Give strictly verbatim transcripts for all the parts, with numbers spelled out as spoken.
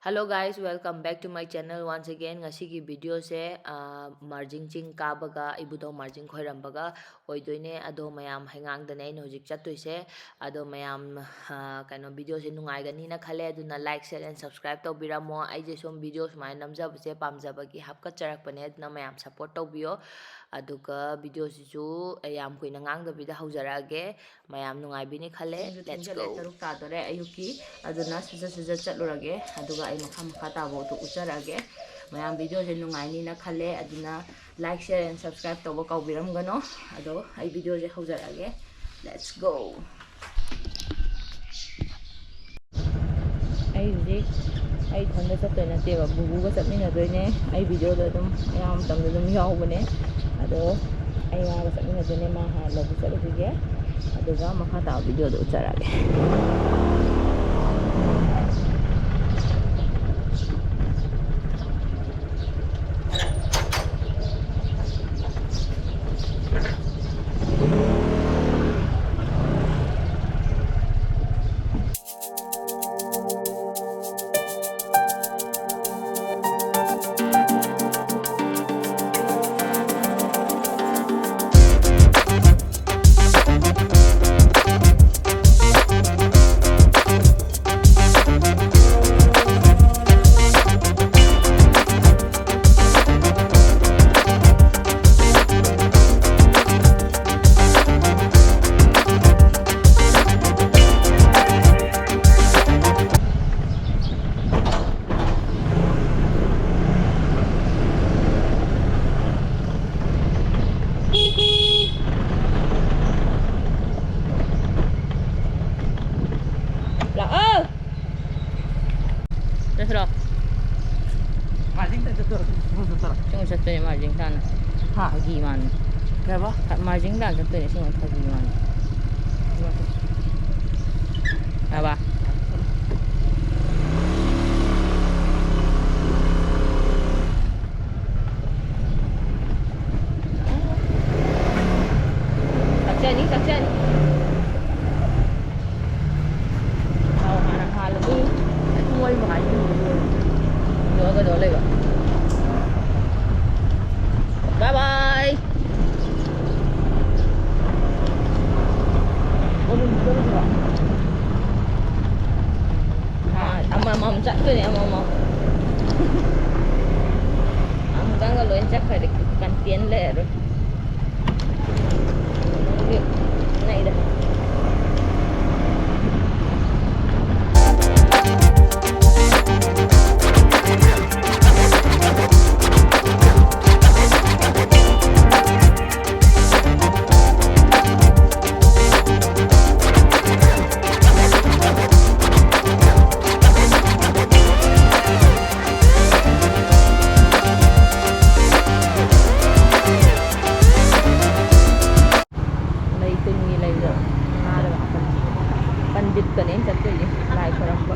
Hello guys, welcome back to my channel once again. ꯉꯁꯤꯒꯤ videoꯁꯦ, ꯑꯥ, ꯃꯥꯔꯖꯤꯡ ꯆꯤꯡ ꯀꯥꯕꯒ, ꯏꯕꯨꯙꯧ ꯃꯥꯔꯖꯤꯡ ꯈꯣꯏꯔꯝꯕꯒ ꯑꯣꯏꯗꯣꯏꯅꯦ꯫ ꯑꯗꯣ ꯃꯌꯥꯝ ꯍꯩꯉꯥꯡꯗꯅꯦ ꯑꯩꯅ ꯍꯧꯖꯤꯛ ꯆꯠꯇꯣꯏꯁꯦ꯫ ꯑꯗꯣ ꯃꯌꯥꯝ, ꯑꯥ, ꯀꯩꯅꯣ, videoꯁꯦ ꯅꯨꯡꯉꯥꯏꯒꯅꯤꯅ ꯈꯜꯂꯦ꯫ ꯑꯗꯨꯅ like, share and subscribe ꯇꯧꯕꯤꯔꯝꯃꯣ꯫ ꯑꯩꯁꯦ ꯁꯨꯝ video ꯁꯨꯃꯥꯏꯅ ꯅꯝꯖꯕꯁꯦ ꯄꯥꯝꯖꯕꯒꯤ ꯍꯥꯞꯀꯠꯆꯔꯛꯄꯅꯦ꯫ ꯑꯗꯨꯅ ꯃꯌꯥꯝ support ꯇꯧꯕꯤꯌꯣ꯫ ꯑꯗꯨꯒ videoꯁꯤꯁꯨ ꯌꯥꯝ ꯀꯨꯏꯅ ꯉꯥꯡꯗꯕꯤꯗ ꯍꯧꯖꯔꯛꯑꯒꯦ꯫ ꯃꯌꯥꯝ ꯅꯨꯡꯉꯥꯏꯕꯤꯅꯤ ꯈꯜꯂꯦ꯫ ꯄꯨꯡꯁꯨ Let's ꯊꯦꯡꯖꯤꯜꯂꯛꯑꯦ, go꯫ ꯇꯔꯨꯛ ꯇꯥꯗꯣꯔꯦ ꯑꯌꯨꯛꯀꯤ꯫ ꯑꯗꯨꯅ ꯁꯠ ꯁꯠ ꯁꯠ ꯁꯠ ꯆꯠꯂꯨꯔꯒꯦ, ꯑꯗꯨꯒ ꯑꯩ ꯃꯈꯥ ꯃꯈꯥ ꯇꯥꯕꯗꯣ ꯎꯠꯆꯔꯛꯑꯒꯦ꯫ ꯃꯌꯥꯝ videoꯁꯦ ꯅꯨꯡꯉꯥꯏꯅꯤꯅ ꯈꯜꯂꯦ, ꯑꯗꯨꯅ like, share and subscribe ꯇꯧꯕ ꯀꯥꯎꯕꯤꯔꯝꯒꯅꯣ꯫ ꯑꯗꯣ ꯑꯩ videoꯁꯦ ꯍꯧꯖꯔꯛꯑꯒꯦ꯫ Let's go꯫ ꯑꯩ ꯍꯧꯖꯤꯛ ꯑꯩ ꯏꯊꯟꯗ ꯆꯠꯇꯣꯏ ꯅꯠꯇꯦꯕ, ꯕꯨꯕꯨꯒ ꯆꯠꯃꯤꯟꯅꯗꯣꯏꯅꯦ꯫ ꯑꯩ videoꯗ ꯑꯗꯨꯝ ꯑꯌꯥꯝꯕ ꯃꯇꯝꯗ ꯑꯗꯨꯝ ꯌꯥꯎꯕꯅꯦ꯫ ꯑꯗꯣ ꯑꯩ ꯃꯥꯒ ꯆꯠꯃꯤꯟꯅꯗꯣꯏꯅꯦ꯫ ꯃꯥ ꯍꯥꯟꯅ ꯂꯧꯕ ꯆꯠꯂꯨꯈꯤꯒꯦ, ꯑꯗꯨꯒ ꯃꯈꯥ ꯇꯥꯕ videoꯗ ꯎꯠꯆꯔꯛꯑꯒꯦ꯫ ꯂꯥꯛꯑꯣ꯫ ꯆꯠꯁꯤꯔꯣ? ꯃꯥꯔꯖꯤꯡꯗ ꯆꯠꯇꯣꯏꯔꯣ? ꯁꯨꯝ ꯆꯠꯇꯣꯏꯔꯣ? ꯁꯨꯝ ꯆꯠꯇꯣꯏꯅꯦ ꯃꯥꯔꯖꯤꯡ ꯇꯥꯟꯅ꯫ ꯍꯥ? ꯐꯥꯒꯤ ꯃꯥꯟ꯫ ꯀꯩꯕ? ꯃꯥꯔꯖꯤꯡ ꯇꯥꯟꯅ ꯆꯠꯇꯣꯏꯅꯦ ꯁꯨꯝ ꯐꯥꯒꯤ ꯃꯥꯟ꯫ ꯌꯥꯕ? ꯆꯠꯆꯅꯤ, ꯆꯠꯆꯅꯤ꯫ ꯊꯥꯎ ꯍꯥꯟꯅ ꯍꯥꯜꯂꯅꯤ꯫ ꯃꯣꯏ ꯌꯣꯛꯑꯒ ꯇꯧꯔ ꯂꯩꯕ꯫ Bye bye꯫ ꯑꯃꯃꯝ ꯆꯠꯇꯣꯏꯅꯦ, ꯑꯃꯃꯝ꯫ ꯑꯃꯨꯛꯇꯪꯒ ꯂꯣꯏ ꯆꯠꯈ꯭ꯔꯗꯤ content ꯂꯩꯔꯔꯣꯏ꯫ ꯅꯛꯏꯗ꯫ ꯂꯩ ꯇꯤꯟꯒꯤ ꯂꯩꯗꯣ ꯉꯥꯗꯒ ꯍꯥꯞꯄꯅꯤ꯫ ꯄꯟꯗꯤꯠꯀꯅꯦ ꯑꯩꯅ ꯆꯠꯇꯣꯏꯁꯦ ꯂꯥꯏ ꯈꯣꯏꯔꯝꯕ꯫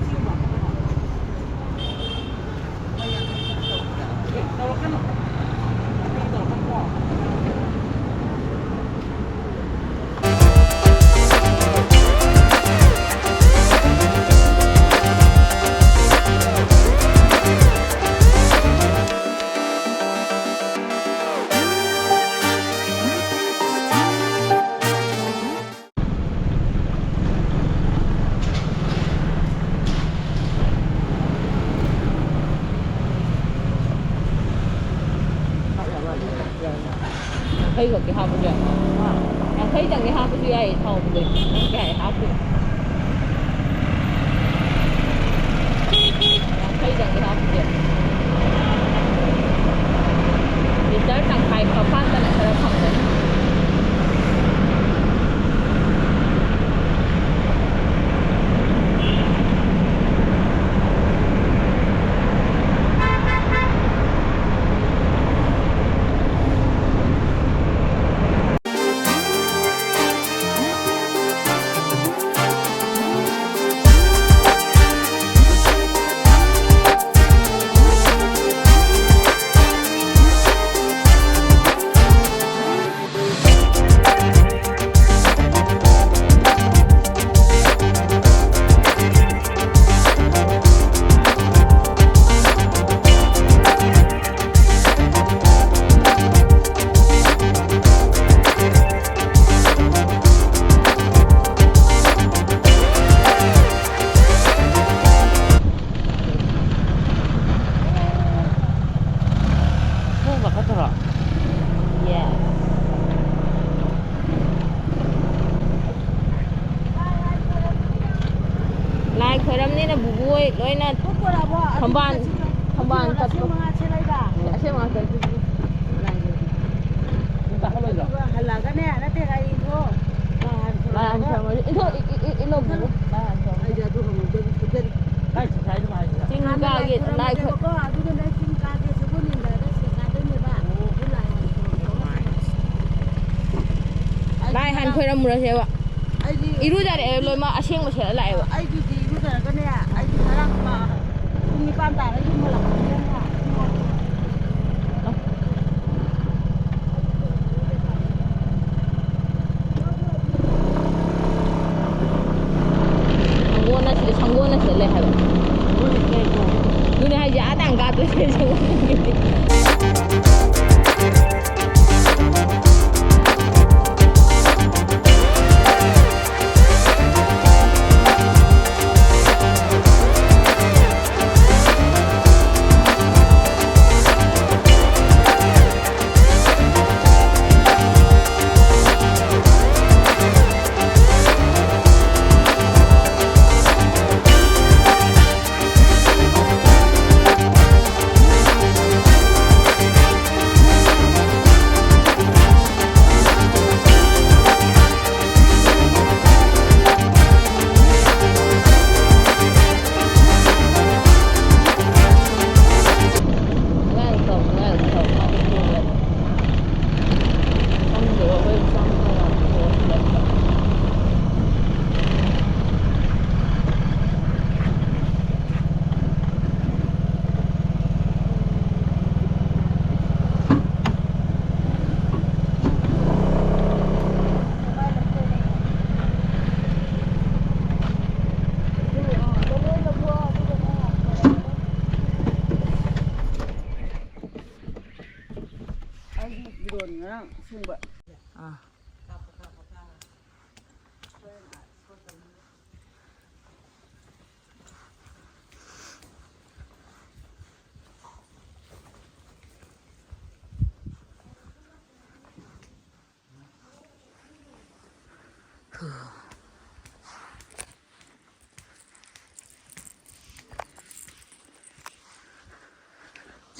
ꯌꯥꯡꯈꯩ ꯈꯛꯀꯤ ꯍꯥꯞꯄꯁꯨ ꯌꯥꯏ꯫ ꯌꯥꯡꯈꯩꯗꯪꯒꯤ ꯍꯥꯞꯄꯁꯨ ꯌꯥꯏꯌꯦ, ꯊꯥꯎꯕꯨꯗꯤ꯫ ꯅꯪ ꯀꯌꯥ ꯍꯥꯞꯇꯣꯏꯅꯣ? ꯌꯥꯡꯈꯩꯗꯪꯗꯤ ꯍꯥꯞꯄꯤꯒꯦ꯫ ꯂꯤꯇꯔ ꯇꯪꯈꯥꯏ ꯐꯥ ꯐꯥꯠꯇꯅ ꯈꯔ ꯐꯪꯒꯅꯤ꯫ ꯑꯩꯅ ꯊꯝꯕꯥꯜ, ꯊꯝꯕꯥꯜ ꯀꯠꯄ꯫ ꯑꯁꯦꯡꯕ ꯉꯥꯛꯇꯅꯦ꯫ ꯑꯗꯨꯒ ꯍꯜꯂꯛꯑꯒꯅꯦ, ꯅꯠꯇꯦ, ꯒꯥꯔꯤꯗꯣ ꯂꯥꯏ ꯍꯥꯟꯅ ꯂꯥꯏ ꯍꯥꯟꯅ ꯈꯨꯔꯨꯝꯃꯒ ꯈꯨꯔꯨꯝꯃꯁꯤ꯫ ꯏꯟꯊꯣꯛ-, ꯏ-, ꯏ-, ꯏꯅꯧ ꯈꯨꯔꯨꯝꯃꯨ꯫ ꯂꯥꯏ ꯍꯥꯟꯅ ꯈꯨꯔꯨꯝꯃꯁꯤ꯫ ꯑꯩꯁꯦ ꯑꯗꯨ ꯍꯪꯍꯧꯗ꯭ꯔꯗꯤ ꯐꯖꯅ꯫ ꯀꯥꯏ ꯆꯠꯁꯦ ꯍꯥꯏꯅꯣ ꯍꯥꯏꯁꯤꯗ? ꯆꯤꯡ ꯍꯥꯟꯅ ꯂꯥꯏ ꯀꯥꯒꯦ, ꯂꯥꯏ ꯈꯨꯔꯨꯝꯃꯁꯦꯕꯀꯣ, ꯑꯗꯨꯒꯅꯦ ꯆꯤꯡ ꯀꯥꯒꯦ, ꯁꯒꯣꯜ ꯌꯦꯡꯊꯔꯒ ꯁꯤꯗ ꯀꯥꯗꯣꯏꯅꯦꯕ꯫ ꯑꯣ꯫ ꯑꯗꯨ ꯂꯥꯏ ꯍꯥꯟꯅ ꯈꯨꯔꯨꯝꯃꯒ ꯂꯥꯏ ꯍꯥꯟꯅ ꯈꯣꯏꯔꯝꯃꯨꯔꯁꯦꯕ꯫ ꯑꯩꯗꯤ ꯏꯔꯨꯖꯔꯛꯑꯦ ꯂꯣꯏꯃꯛ, ꯑꯁꯦꯡꯕ ꯁꯦꯠꯂ ꯂꯥꯛꯑꯦꯕ꯫ ꯑꯩꯗꯤ ꯏꯔꯨꯖꯔꯒꯅꯦ, ꯑꯩꯗꯤ ꯉꯔꯥꯡ ꯄꯨꯡ ꯅꯤꯄꯥꯟ ꯇꯥꯔꯦ ꯌꯨꯝ ꯍꯜꯂꯛꯄꯗꯅꯦ꯫ ꯁꯪꯒꯣꯜꯅ ꯁꯤꯗ, ꯁꯪꯒꯣꯜꯅ ꯁꯤꯗ ꯂꯩ ꯍꯥꯏꯕ꯫ ꯑꯗꯨꯅꯦ ꯍꯥꯏꯁꯦ, ꯑꯥ ꯇꯥꯟ ꯀꯥꯗꯣꯏꯁꯦ ꯁꯪꯒꯣꯜꯅ꯫ ꯑꯩꯒꯤ ꯐꯤꯔꯣꯟ ꯉꯔꯥꯡ ꯁꯨꯡꯕ꯫ ꯑꯥ꯫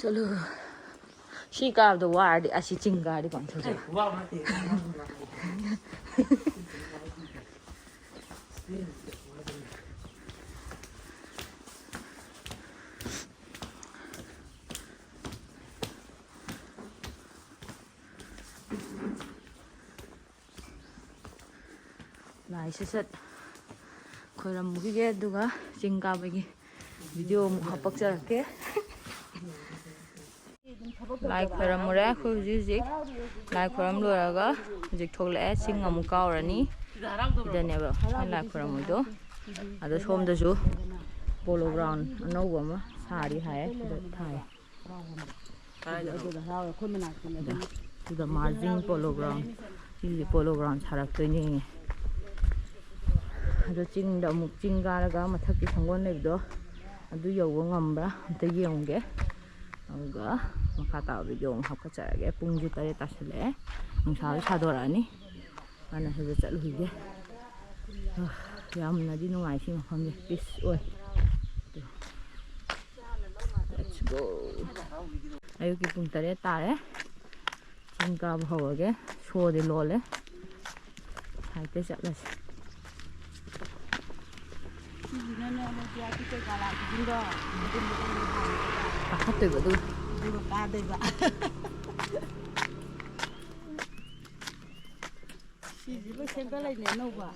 ꯆꯠꯂꯨ꯫ ꯁꯤ ꯀꯥꯕꯗ ꯋꯥꯔꯗꯤ ꯑꯁꯤ ꯆꯤꯡ ꯀꯥꯔꯗꯤ ꯀꯃꯥꯏꯅ ꯇꯧꯗꯣꯏꯕ? ꯂꯥꯏ ꯁꯠ ꯁꯠ ꯈꯣꯏꯔꯝꯃꯨꯈꯤꯒꯦ, ꯑꯗꯨꯒ ꯆꯤꯡ ꯀꯥꯕꯒꯤ ꯚꯤꯗꯤꯑꯣ ꯑꯃꯨꯛ ꯍꯥꯄꯛꯆꯔꯛꯀꯦ꯫ ꯂꯥꯏ ꯈꯣꯏꯔꯝꯃꯨꯔꯦ ꯑꯩꯈꯣꯏ ꯍꯧꯖꯤꯛ ꯍꯧꯖꯤꯛ꯫ ꯂꯥꯏ ꯈꯣꯏꯔꯝ ꯂꯣꯏꯔꯒ ꯍꯧꯖꯤꯛ ꯊꯣꯛꯂꯛꯑꯦ, ꯆꯤꯡ ꯑꯃꯨꯛ ꯀꯥꯎꯔꯅꯤ꯫ ꯁꯤꯗꯅꯦꯕ ꯑꯩꯈꯣꯏ ꯂꯥꯏ ꯈꯣꯏꯔꯝꯃꯨꯗꯣ꯫ ꯑꯗꯣ ꯁꯣꯝꯗꯁꯨ ꯄꯣꯂꯣ ꯒ꯭ꯔꯥꯎꯟ ꯑꯅꯧꯕ ꯑꯃ ꯁꯥꯔꯤ ꯍꯥꯏ, ꯁꯤꯗ ꯊꯥꯏ꯫ ꯁꯤꯗ ꯃꯥꯔꯖꯤꯡ ꯄꯣꯂꯣ ꯒ꯭ꯔꯥꯎꯟ, ꯁꯤꯁꯦ ꯄꯣꯂꯣ ꯒ꯭ꯔꯥꯎꯟ ꯁꯥꯔꯛꯇꯣꯏꯅꯦ꯫ ꯑꯗꯣ ꯆꯤꯡꯗ ꯑꯃꯨꯛ, ꯆꯤꯡ ꯀꯥꯔꯒ ꯃꯊꯛꯀꯤ ꯁꯪꯒꯣꯜ ꯂꯩꯕꯗꯣ ꯑꯗꯨ ꯌꯧꯕ ꯉꯝꯕ꯭ꯔꯥ ꯑꯝꯇ ꯌꯦꯡꯉꯨꯒꯦ꯫ ꯑꯗꯨꯒ ꯃꯈꯥ ꯇꯥꯕ ꯚꯤꯗꯤꯑꯣ ꯑꯃꯨꯛ ꯍꯥꯞꯀꯠꯆꯔꯛꯑꯒꯦ꯫ ꯄꯨꯡꯁꯨ ꯇꯔꯦꯠ ꯇꯥꯁꯜꯂꯛꯑꯦ, ꯅꯨꯡꯁꯥꯁꯨ ꯁꯥꯗꯣꯔꯛꯑꯅꯤ꯫ ꯍꯥꯟꯅ ꯁꯤꯗ ꯆꯠꯂꯨꯈꯤꯒꯦ꯫ ꯑ, ꯌꯥꯝꯅꯗꯤ ꯅꯨꯡꯉꯥꯏ ꯁꯤ ꯃꯐꯝꯁꯦ, ꯄꯤꯁ ꯑꯣꯏ꯫ Let's go. ꯑꯌꯨꯛꯀꯤ ꯄꯨꯡ ꯇꯔꯦꯠ ꯇꯥꯔꯦ꯫ ꯆꯤꯡ ꯀꯥꯕ ꯍꯧꯔꯒꯦ꯫ ꯁꯣꯗꯤ ꯂꯣꯜꯂꯦ꯫ ꯁꯥꯏꯠꯇ ꯆꯠꯂꯁꯤ꯫ ꯁꯤꯁꯤꯅꯅꯦ, ꯃꯣꯏꯒꯤ ꯑꯁꯤ ꯀꯩꯀꯥ ꯂꯥꯛꯄꯁꯤꯡꯗꯣ, ꯑꯗꯨꯝꯕꯗꯣ ꯑꯣꯏꯅ ꯊꯥꯔꯦ꯫ ꯀꯥꯈꯠꯇꯣꯏꯕ ꯑꯗꯨꯒ꯫ ꯑꯗꯨꯒ ꯀꯥꯗꯣꯏꯕ꯫ ꯁꯤꯁꯤ ꯂꯣꯏ ꯁꯦꯝꯒꯠꯂꯛꯏꯅꯦ ꯑꯅꯧꯕ꯫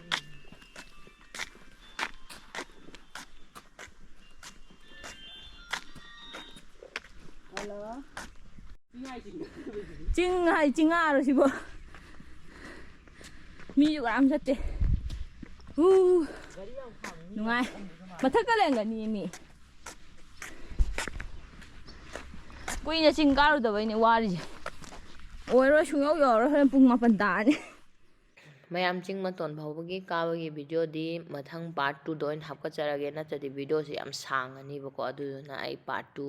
ꯍꯜꯂꯣ꯫ ꯆꯤꯡ ꯍꯥꯏ ꯆꯤꯡꯉꯥꯔꯣ ꯁꯤꯕꯣ? ꯃꯤꯁꯨ ꯀꯅꯥꯝ ꯆꯠꯇꯦ꯫ ꯎ, ꯅꯨꯡꯉꯥꯏ꯫ ꯃꯊꯛꯇ ꯂꯩꯔꯝꯒꯅꯤ ꯃꯤ꯫ ꯀꯨꯏꯅ ꯆꯤꯡ ꯀꯥꯔꯨꯗꯕꯩꯅꯦ ꯋꯥꯔꯤꯁꯦ꯫ ꯑꯣꯏꯔꯣꯏ, ꯁꯨꯡꯌꯧ ꯌꯧꯔꯔꯣꯏ, ꯍꯣꯔꯦꯟ ꯄꯨꯡ ꯃꯥꯄꯟ ꯇꯥꯔꯅꯤ꯫ ꯃꯌꯥꯝ ꯆꯤꯡ ꯃꯇꯣꯟ ꯐꯥꯎꯕꯒꯤ ꯀꯥꯕꯒꯤ ꯚꯤꯗꯤꯑꯣꯗꯤ ꯃꯊꯪ ꯄꯥꯔꯠ ꯇꯨꯗ ꯑꯣꯏꯅ ꯍꯥꯞꯀꯠꯆꯔꯒꯦ, ꯅꯠꯇ꯭ꯔꯗꯤ ꯚꯤꯗꯤꯑꯣꯁꯦ ꯌꯥꯝ ꯁꯥꯡꯉꯅꯤꯕꯀꯣ, ꯑꯗꯨꯗꯨꯅ ꯑꯩ ꯄꯥꯔꯠ ꯇꯨ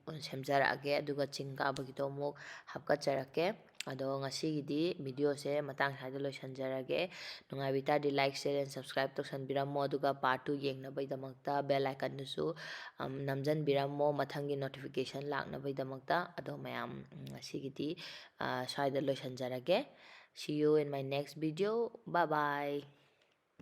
ꯑꯣꯏꯅ ꯁꯦꯝꯖꯔꯛꯑꯒꯦ, ꯑꯗꯨꯒ ꯆꯤꯡ ꯀꯥꯕꯒꯤꯗꯣ ꯑꯃꯨꯛ ꯍꯥꯞꯀꯠꯆꯔꯛꯀꯦ꯫ ꯑꯗꯣ ꯉꯁꯤꯒꯤꯗꯤ videoꯁꯦ ꯃꯇꯥꯡ ꯁ꯭ꯋꯥꯏꯗ ꯂꯣꯏꯁꯤꯟꯖꯔꯒꯦ꯫ ꯅꯨꯡꯉꯥꯏꯕꯤ ꯇꯥꯔꯗꯤ like, share and subscribe ꯇꯧꯁꯟꯕꯤꯔꯝꯃꯣ, ꯑꯗꯨꯒ part two ꯌꯦꯡꯅꯕꯒꯤꯗꯃꯛꯇ bell iconꯗꯨꯁꯨ, ꯑꯝ, ꯅꯝꯖꯟꯕꯤꯔꯝꯃꯣ, ꯃꯊꯪꯒꯤ notification ꯂꯥꯛꯅꯕꯒꯤꯗꯃꯛꯇ꯫ ꯑꯗꯣ ꯃꯌꯥꯝ, ꯎꯝ, ꯉꯁꯤꯒꯤꯗꯤ, ꯑ, ꯁ꯭ꯋꯥꯏꯗ ꯂꯣꯏꯁꯤꯟꯖꯔꯒꯦ꯫ See you in my next video. Bye bye.